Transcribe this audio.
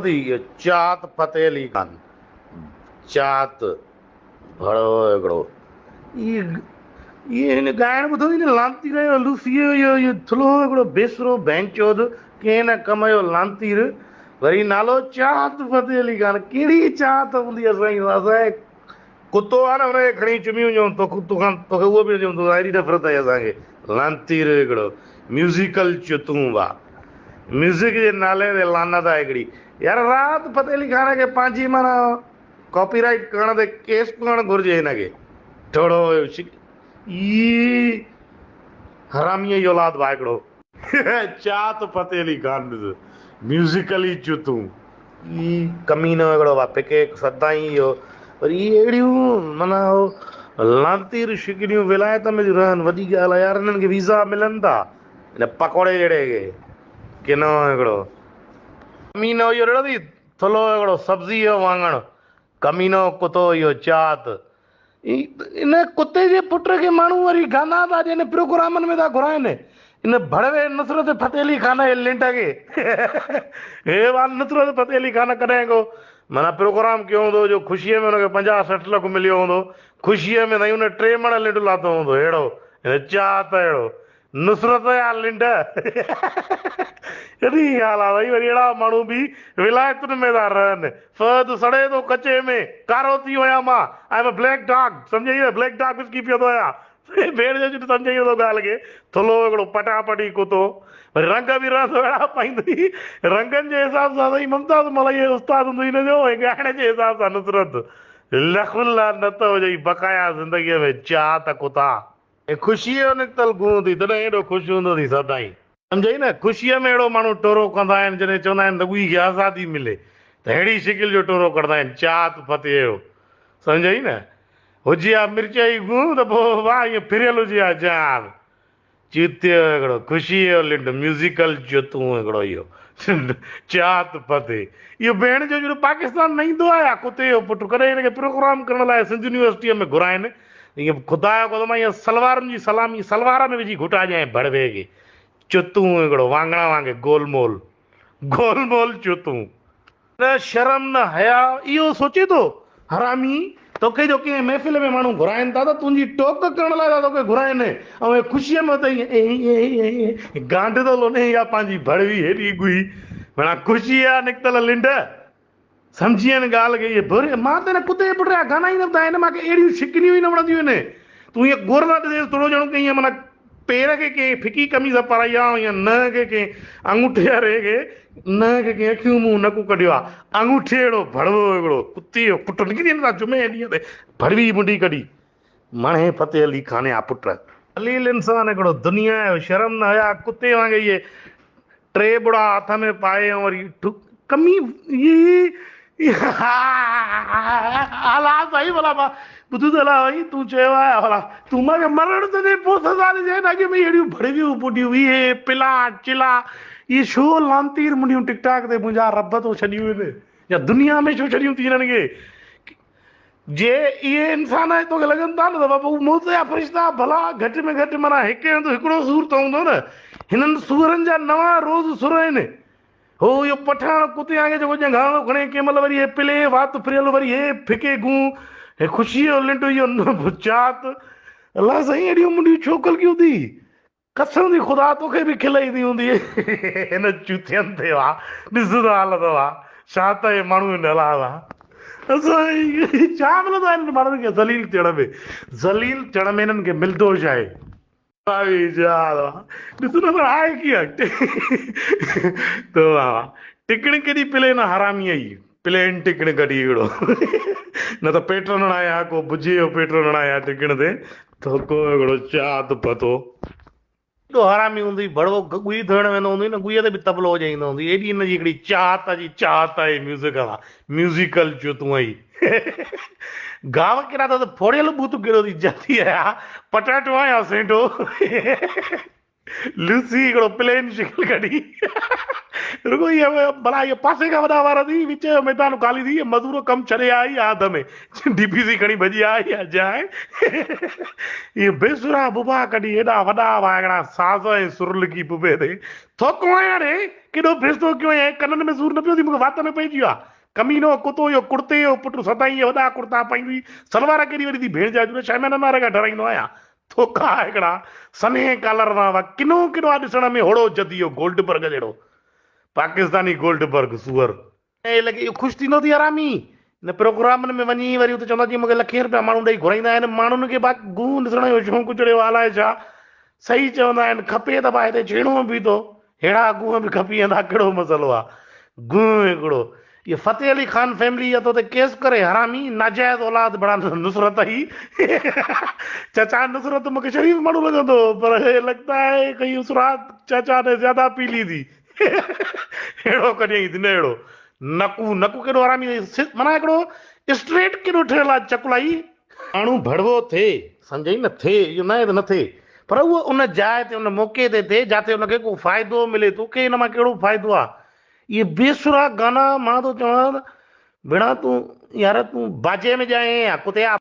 ٿي اهو چاهت فتح علي خان چاهت ڀڙوو هڪڙو اهي هن ڳائڻ ٻڌو ٿي نه لانتير جو لوسيء جو اهو اهو ٿلهو هڪڙو بيسرو بينچود ڪنهن نه ڪم جو لانتير وري نالو چاهت فتح علي خان ڪهڙي چاهت هوندي اسان اسان ڪتو آ نه هن کي کڻي چميون ڏيون توکان توکي اهو به نه ڏيون توسان ايڏي نفرت آهي اسان کي لانتير هڪڙو ميوزيڪل چتون وا ميوزڪ جي نالي تي لعنت آهي هڪڙي يار راحت فتح علي خان کي پنهنجي معنيٰ ڪاپي رائيٽ ڪرڻ تي ڪيس ڪرڻ گهرجي هن کي ٽوڙو اي حرامي جي اولاد وا هڪڙو. چاهت فتح علي خان ڏس ميوزيڪل ئي چتون. اي ڪمينو هڪڙو وا ڦڪي سدائين اهو وري اهي اهڙيون معنيٰ هو لعنتي شڪليون ولايت ۾ ٿيون رهن وڏي ڳالهه آهي يار هنن کي ويزا ملن ٿا هن پڪوڙي جهڙي کي ڪنو هڪڙو ڪمينو اهو رڙ ٿي ٿلهو هڪڙو سبزي جو واڱڻ ڪمينو ڪتو اهو چاهت ان ڪتي جي پٽ کي ماڻهو وري گانا ٿا ڏين پروگرامن ۾ ٿا گهرائن ان ڀڙوي نصرت فتح علي خان جي لنڊ کي هي وال نصرت فتح علي خان ڪڏهن ڪو معنيٰ پروگرام ڪيو هوندو جو خوشيء ۾ هن کي 50 60 لک مليو هوندو خوشيء ۾ سائين هن 3 مڻ لنڊ لاٿو هوندو اهڙو هن چاهت اهڙو نصرت يا لنڊ ڪڏي ڳالهه آ ڀائي وري اهڙا ماڻهو به ولايتن ۾ ٿا رهن فهد سڙي ٿو ڪچي ۾ ڪارو ٿي ويو آهيان مان I am a black dog سمجهي ويو بليڪ ڊاگ وسڪي پيئندو آهيان ڀيڻ جو چٽ سمجهي ويو ٿو ڳالهه کي ٿلهو هڪڙو پٽاپٽي ڪتو وري رنگ به رهندو اهڙا پائيندو ئي رنگن جي حساب سان سائين ممتاز ملائي استاد هوندو هن جو ۽ ڳائڻ جي حساب سان نصرت لک لعنت هجئي بقايا زندگي ۾ چاهت ڪتا. ۽ خوشيء جو نڪتل گونهه ٿي، تڏهن ايڏو خوش هوندو ٿي سدائين. سمجهئي نه، خوشيء ۾ اهڙو ماڻهو ٽورو ڪندا آهن، جڏهن چوندا آهن ته ڳوهي کي آزادي ملي ته اهڙي شڪل جو ٽورو ڪڍندا آهن، چاهت فتح جو. سمجهئي نه، هجي ها مرچ جي گونهه ته پوء واهه ائين ڦريل هجي ها جهان. چوتيو هڪڙو، خوشيء جو لنڊ، ميوزيڪل چوتون هڪڙو اهو. چاهت فتح. اهو ڀيڻ جو جهڙو پاڪستان نه ايندو آهي ها ڪتي جو پٽ، ڪڏهن هن کي پروگرام ڪرڻ لاء سنڌ يونيورسٽيء ۾ گهرائين ائين خدا جو قسم ائين سلوارن جي سلامي سلوار ۾ وجهي گهٽاجانء ڀڙوي کي. چتون هڪڙو واڱڻ وانگي گول مول گول مول چتون. نه شرم نه حيا اهو سوچين ٿو حرامي توکي جو ڪنهن محفل ۾ ماڻهو گهرائين ٿا ته تنهنجي ٽوڪ ڪرڻ لاء ٿا توکي گهرائين ۽ خوشيء ۾ اتي ائين گانڊ ٿو لونين يا پنهنجي ڀڙوي هيڏي ڳوهي معنيٰ خوشيء جا نڪتل لنڊ. سمجهي ان ڳالهه کي اهي ڀوري مان ته هن ڪتي جي پٽ جا گانا ئي نه ٻڌا آهن مان کي اهڙيون شڪليون ئي نه وڻنديون آهن تون ائين غور سان ڏسيس ٿورو ڄڻ ڪنهن ائين معنيٰ پير کي ڪنهن ڦڪي قميص پارائي آهي ۽ ائين ننهن کي ڪنهن آڱوٺي واري کي ننهن کي ڪنهن اکيون منهن نڪ ڪڍيو آهي آڱوٺي جهڙو ڀڙوو هڪڙو ڪتي جو پٽ نڪري وڃي ٿا جمعي جي ڏينهن تي ڀڙوي منڍي ڪڍي مڻي فتح علي خان جا پٽ. ذليل انسان هڪڙو دنيا جو شرم نه حيا ڪتي وانگي اهي ٽي ٻڙا هٿ ۾ پائي ۽ وري ڪمي الا سائين ڀلا مان ٻڌو ته الا سائين تون چيو آهي ڀلا تون مان کي مرڻ ته ڏي پوء سزا ڏجانء نه اڳ ۾ اهڙيون ڀڙويون ٻڍيون اهي پلا چلا اهي ڇو لانتير منڍيون ٽڪ ٽاڪ تي منهنجا رب تو ڇڏيون آهن يا دنيا ۾ ڇو ڇڏيون ٿي هنن کي جي اهي انسان آهن توکي لڳن ٿا نه ته بابا هو موت جا فرشتا ڀلا گهٽ ۾ گهٽ معنيٰ هڪ هنڌ هڪڙو سور ته هوندو نه هنن سورن جا نوان روز سر آهن هو اهو پٺاڻ ڪتي وانگي جيڪو ڄنگهان ٿو کڻي ڪنهن مهل وري هي پلي وات ڦريل وري هي ڦڪي گون هي خوشيء جو لنڊ اهو چات الله سائين اهڙيون منڊيون ڇو خلقيون ٿي قسم the خدا توکي به کل ايندي هوندي هن چوٿين تي وا ڏس ته حالت وا ڇا ته اهي ماڻهو آهن الا وا سائين ڇا ملندو آهي هنن ماڻهن کي ذليل ٿيڻ ۾ ذليل ٿيڻ ۾ هنن کي ملندو ڇا آهي ڏس نه پر آهي ڪيئن ته وا ٽڪڻ ڪيڏي پلين حرامي آئي پلين ٽڪڻ ڪڍي هڪڙو نه ته پيٽرن هڻائي ها ڪو بجي جو پيٽرن هڻائي ها ٽڪڻ تي ٿڪو هڪڙو چات پتو. ايڏو حرامي هوندو هئي ڀڙوو ڳوهي ڌوئڻ ويندو هوندو هئي نه ڳوهي تي به طبلو وڄائيندو هوندو هئي ايڏي هن جي هڪڙي چاهت جي چاهت آهي ميوزڪ سان ميوزيڪل چوتون هئي گاو ڪيڏا اٿس ڦوڙيل ٻوٿ ڪيڏو ٿي جاتي آيا پٽاٽو آيا سينڍو. لوسي هڪڙو پلين شڪل ڪڍي رڳو هي ڀلا اهو پاسي کان وڏا وار ٿي وچ جو ميدان خالي ٿي مزور ڪم ڇڏي آئي آڌ ۾ ڊي پي سي کڻي ڀڄي آئي آ جاء اهي بيسرا ببا ڪڍي هيڏا وڏا واهڙا ساز ۽ سر لکي ببي تي ٿوڪو آهيان ري ڪيڏو فيصلو ڪيو آهين ڪنن ۾ سور نه پيو ٿي مونکي وات ۾ پئجي ويو آ ڪمينو ڪتو اهو ڪڙتي جو پٽ سدائين اهي وڏا ڪڙتا پائيندو هئي سلوار ڪيڏي وڏي ٿي ڀيڻ جا جون شاميانن واري کان ڊرائيندو آهيان ٿوڪا هڪڙا سنهي ڪالر وان وا ڪنو ڪنو آ ڏسڻ ۾ هوڙو جدي اهو گولڊ برگ جهڙو پاڪستاني گولڊ برگ سوئر. ائين لڳي اهو خوش ٿيندو ٿي حرامي ان پروگرامن ۾ وڃي وري اتي چوندا جيئن مونکي لکين روپيا ماڻهو ڏئي گهرائيندا آهن ماڻهن کي با گون ڏسڻ جو شوق چڙهيو آ الائي ڇا صحيح چوندا آهن کپي ته با هتي ڇيڻو به ٿو ههڙا گونهه به کپي ويندا ڪهڙو مسئلو آ گونهه هڪڙو اهو فتح علي خان فيملي يا تو تي ڪيس ڪري حرامي ناجائز اولاد بڻا نصرت هي چچا نصرت مونکي شريف ماڻهو لڳندو هو پر هي لڳتا هي ڪئي اس رات چچا ني زياده پي لي ٿي ههڙو ڪڍيائين ٿي نه ههڙو نڪو نڪو ڪيڏو حرامي معنيٰ هڪڙو اسٽريٽ ڪيڏو ٺهيل آ چڪلائي ماڻهو ڀڙوو ٿئي، سمجهئي نه ٿئي، اهو ناهي ته نه ٿئي، پر اهو ان جاء تي ان موقعي تي ٿئي جاتي ان کي ڪو فائدو ملي، توکي ان مان ڪهڙو فائدو آ؟ اهي بي سرا گانا مان ٿو چوان ته ڀيڻا تون يار تون باجي ۾ ڄائين يا ڪتيا؟